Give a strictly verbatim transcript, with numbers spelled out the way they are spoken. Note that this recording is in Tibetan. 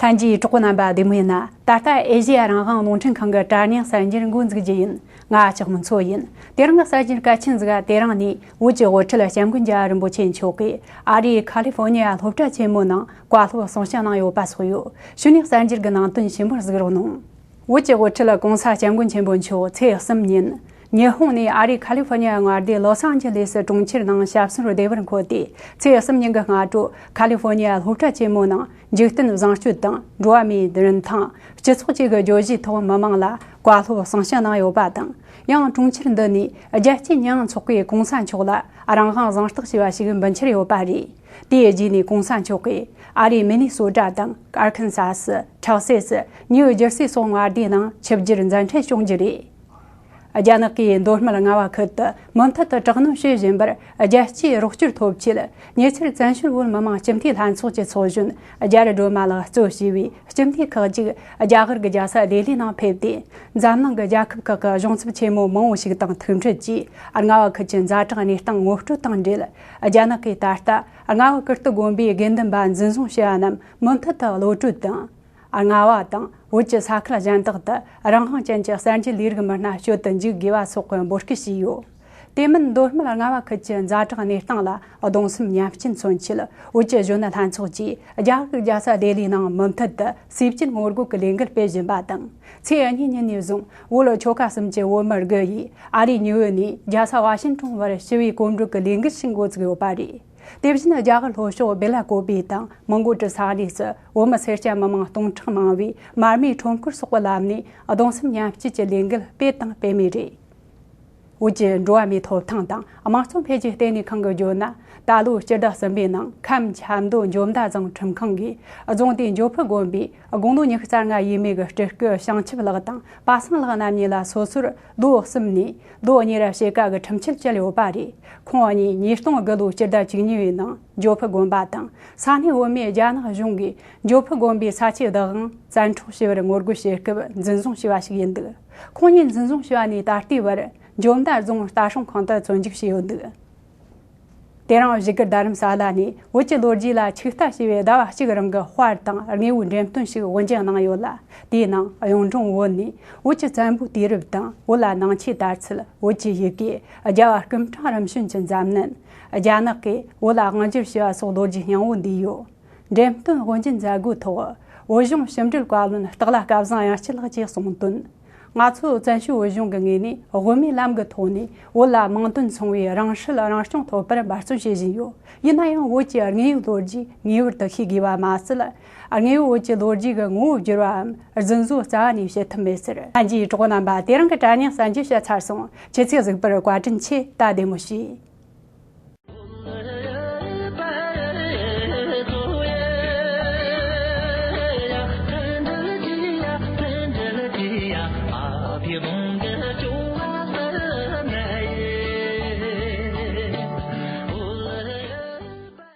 ལྷན་རྒྱས་གྲོགས་པོ་རྣམ་པ་བདེ་མོ་ཡིན་ན། ད་ལྟ་ཨེ་ཤེ་ཡ་རང་དབང་རླུང་འཕྲིན་ཁང་གི་དྲ་བརྙན་གསར་འགྱུར་འགོ་འཛུགས་རྒྱུ་ཡིན། ང་ལྕགས་མོ་མཚོ་ཡིན། དེ་རིང་གི་གསར་འགྱུར་གལ་ཆེན་ཟིག་ག་དེ་རིང་ནས་བོད་ཀྱི་དབུ་ཁྲིད་སྐྱབས་མགོན་རྒྱལ་བ་རིན་པོ་ཆེ་མཆོག་གིས་ཨ་རིའི་ཁ་ལི་ཧྥོ་ནི་ཡ་སློབ་གྲྭ་ཆེན་མོའི་ནང་བཀའ་སློབ་གསུང་བཤད་གནང་ཡོད་པ་སོགས་ཡོད། གཞུག་ནས་གསར་འགྱུར་གྱི་ནང་དོན་ཞིབ་མོར་གཟིགས་རོགས་གནང་། བོད་ཀྱི་དབུ་ཁྲིད་གོང་ས་སྐྱབས་མགོན་ཆེན་པོ་མཆོག་ཚེས་གསུམ་ཉིན། ཉི་ཧོང་ནས་ཨ་རིའི་ཁ་ལི་ཧྥོ་ནི་ཡ་མངའ་སྡེ་ལོ་སི་ཨན་ཇི་ལེ་སི་གྲོང་ཁྱེར་ནང་ཞབས་སོར་བདེ་བར་འཁོད་དེ། ཚེས་གསུམ་ཉིན་གྱི་སྔ་དྲོ་ཁ་ལི་ཧྥོ་ནི་ཡ་སློབ་གྲྭ་ཆེན་མོའི་ནང་འཇིག་རྟེན་བཟང་སྤྱོད་དང་འགྲོ་བ་མིའི་རིན་ཐང་། སྤྱི་ཚོགས་བཅས་ཀྱི་བརྗོད་གཞིའི་ཐོག་མི་མང་ལ་བཀའ་སློབ་གསུང་བཤད་གནང་ཡོད་པ་དང་། ཡང་གྲོང་ཁྱེར་འདི་ནས་རྒྱལ་སྤྱིའི་མིང་ཡང་ཚོགས་པའི་གོང་ས་མཆོག་ལ་རང་དབང་གཟེངས་རྟགས་ཞུ་བ་ཞིག་འབུལ་འཆར་ཡོད་པ་རེད། དེའི་རྗེས་ནས་གོང་ས་མཆོག་གིས་ཨ་རིའི་མི་ནི་སོ་ཊ་དང་ཨར་ཁན་ས་སི། ཊེག་སེ་སི། ནིའུ་ཇར་སི་སོགས་མངའ་སྡེའི་ནང་ཆིབས་བསྒྱུར་མཛད་འཕྲིན་སྐྱོང་རྒྱུ་རེད། རྒྱ་ནག་གིས་མདོ་སྨད་རྔ་བ་ཁུལ་དུ་མུ་མཐུད་དུ་དྲག་གནོན་བྱེད་བཞིན་པར། རྒྱལ་སྤྱིའི་རོགས་སྐྱོར་ཐོབ་ཆེད། ཉེ་ཆར་བཙན་བྱོལ་བོད་མི་མང་སྤྱི་འཐུས་ལྷན་ཚོགས་ཀྱི་ཚོགས་གཞོན་རྒྱ་རི་སྒྲོལ་མ་ལགས་གཙོས་བྱས་པའི་སྤྱི་འཐུས་ཁག་ཅིག་རྒྱ་གར་གྱི་རྒྱལ་ས་ལྡི་ལིའི་ནང་ཕེབས་ཏེ། འཛམ་གླིང་གི་རྒྱལ་ཁབ་ཁག་གི་གཞུང་ཚབ་ཆེན་མོ་མང་བོ་ཞིག་དང་ཐུག་འཕྲད་ཀྱིས། རྔ་བ་ཁུལ་གྱི་ཛ་དྲག་གནས་སྟངས་ངོ་སྤྲོད་དང་འབྲེལ། རྒྱ་ནག་གིས་ད་ལྟ་རྔ་བ་ཀིརྟི་དགོན་པའི་དགེ་འདུན་པ་འཛིན་བཟུང་བྱས་པ་རྣམས་མུ་མཐུད་དུ་གློད་བཀྲོལ་དང་། རྔ་བ་དང་བོད་ཀྱི་ས་ཁུལ་གཞན་དག་ཏུ་རང་དབང་ཅན་གྱི་གསར་འགྱུར་ལས་རིགས་མི་སྣ་བསྐྱོད་དུ་འཇུག་དགོས་པ་སོགས་ཀྱི་འབོད་སྐུལ་བྱས་ཡོད། དེ་མིན་མདོ་སྨད་རྔ་བ་ཁུལ་གྱི་ཛ་དྲག་གནས་སྟངས་ལ་གདུང་སེམས་མཉམ་སྐྱེད་མཚོན་ཆེད། བོད་ཀྱི་གཞོན་ནུ་ལྷན་ཚོགས་ཀྱིས་རྒྱ་གར་རྒྱལ་ས་ལྡི་ལིའི་ནང་མུ་མཐུད་དུ་སེམས་ཅན་ངོ་རྒོལ་གྱི་ལས་འགུལ་སྤེལ་བཞིན་པ་དང་། ཚེས་གཉིས་ཉིན་ནས་བཟུང་བོད་ཆོལ་ཁ་གསུམ་གྱི་བོད་མི་དགུ་ཡིས་ཨ་རིའི་ནིའུ་ཡོག་ནས་རྒྱལ་ས་ཝ་ཤིང་ཊོན་བར་ཞི་བའི་གོམ་བགྲོད་ཀྱི་ལས་འགུལ་ཞིག་འགོ་བཙུགས་ཡོད་པ་རེད། དེ་བཞིན་རྒྱ་གར་ལྷོ་ཕྱོགས་སྦེ་ལ་ཀོ་པི་དང་མོན་གྷོ་གྲུ་ས་གནས་སུ་བོད་མི་སེར་སྐྱ་མི་མང་སྟོང་ཕྲག་མང་བས་མར་མེའི་ཁྲོམ་སྐོར་སོགས་ཀྱི་ལམ་ནས་གདུང་སེམས་མཉམ་སྐྱེད་ཀྱི་ལས་འགུལ་སྤེལ་དང་སྤེལ་མུས་རེད། བོད་ཀྱི་འགྲོ་བ་མིའི་ཐོབ་ཐང་དང་དམངས་གཙོ་འཕེལ་རྒྱས་ལྟེ་གནས་ཁང་གིས་བརྗོད་ན། ད་ལོའི་སྤྱི་ཟླ་གསུམ་པའི་ནང་ཁམས་ཆབ་མདོ་འཇོ་མདའ་རྫོང་ཁྲིམས་ཁང་གིས་རྫོང་དེའི་འཇོ་ཕུ་དགོན་པའི་དགུང་ལོ་ཉི་ཤུ་རྩ་ལྔ་ཡས་མས་ཀྱི་སྤྲུལ་སྐུ་བྱང་ཆུབ་ལགས་དང་པ་སངས་ལགས་རྣམ་གཉིས་ལ་སོ་སོར་ལོ་གསུམ་ནས་ལོ་གཉིས་ར་ཕྱེད་ཀ་གི་ཁྲིམས་ཆད་བཅད་ཡོད་པ་རེད། ཁོང་གཉིས་ཉིས་སྟོང་དགུ་ལོའི་སྤྱི་ཟླ་བཅུ་གཉིས་པའི་ནང་འཇོ་ཕུ་དགོན་པ་དང་ས་གནས་བོད་མིས་རྒྱ་ནག་གཞུང་གིས་འཇོ་ཕུ་དགོན་པའི་ས་ཆའི་བདག་དབང་བཙན་འཕྲོག་བྱས་པར་ངོ་རྒོལ་བྱེད་སྐབས་འཛིན་བཟུང་བྱས་པ་ཞིག་ཡིན་འདུག་ཁོང་གཉིས་འཛིན་བཟུང་བྱས་པ་ནས་ད་ལྟའི་བར་འཇོ་མདའ་རྫོང་ལྟ་སྲུང་ཁང་དུ་བཙོན་འཇུག་བྱས་ཡོད་འདུག་དེ་རིང་བཞུགས་སྒར་རྡ་རམ་ས་ལ་ནས་བོད་ཀྱི་ལོ་རྒྱུས་ལ་ཆིག་ལྟ་བྱས་པའི་ཟླ་བ་གཅིག་རིང་གི་དཔར་དང་དངོས་པོའི་འགྲེམས་སྟོན་ཞིག་དབུ་འབྱེད་གནང་ཡོད་ལ། དེའི་ནང་གཡུང་དྲུང་བོན་ནས་བོད་ཀྱི་བཙན་པོའི་དུས་རབས་དང་བོད་ལ་ནང་ཆོས་དར་ཚུལ། བོད་ཀྱི་ཡི་གེ། རྒྱལ་བ་སྐུ་ཕྲེང་རིམ་བྱོན་གྱི་མཛད་རྣམ། རྒྱ་ནག་གིས་བོད་ལ་དབང་སྒྱུར་བྱས་པ་སོགས་ལོ་རྒྱུས་སྙིང་བོ་འདུས་ཡོད། འགྲེམས་སྟོན་དབུ་འབྱེད་མཛད་སྒོའི་ཐོག་བོད་གཞུང་ཕྱི་འབྲེལ་བཀའ་བློན་སྟག་ལྷ་སྐལ་བཟང་དབྱངས་སྐྱིད་ལགས་ཀྱིས་གསུངས་དོན། ང་ཚོ་བཙན་བྱོལ་བོད་གཞུང་གི་ངོས་ནས་དབུ་མའི་ལམ་གྱི་ཐོག་ནས་བོད་ལ་མིང་དོན་མཚུངས་པའི་རང་སྲིད་རང་སྐྱོང་ཐོབ་པར་འབད་བརྩོན་བྱེད་བཞིན་ཡོད། ཡིན་ན་ཡང་བོད་ཀྱི་དངོས་ཡོད་ལོ་རྒྱུས་ངེས་པར་དུ་ཤེས་དགོས་པ་མ་ཟད། དངོས་ཡོད་བོད་ཀྱི་ལོ་རྒྱུས་ཀྱི་ངོ་བོ་བསྒྱུར་བའམ་རྫུན་བཟོ་རྩ་བ་ནས་བྱེད་ཐུབ་མེད་ཟེར། ལྷན་རྒྱས་གྲོགས་རྣམ་པ། དེ་རིང་གི་དྲ་བརྙན་གསར་འགྱུར་བཤད་ཚར་སོང་། ཁྱེད་ཚོས་གཟིགས་པར་བཀའ་དྲིན་ཆེ། ད་བདེ་མོ་བྱོས།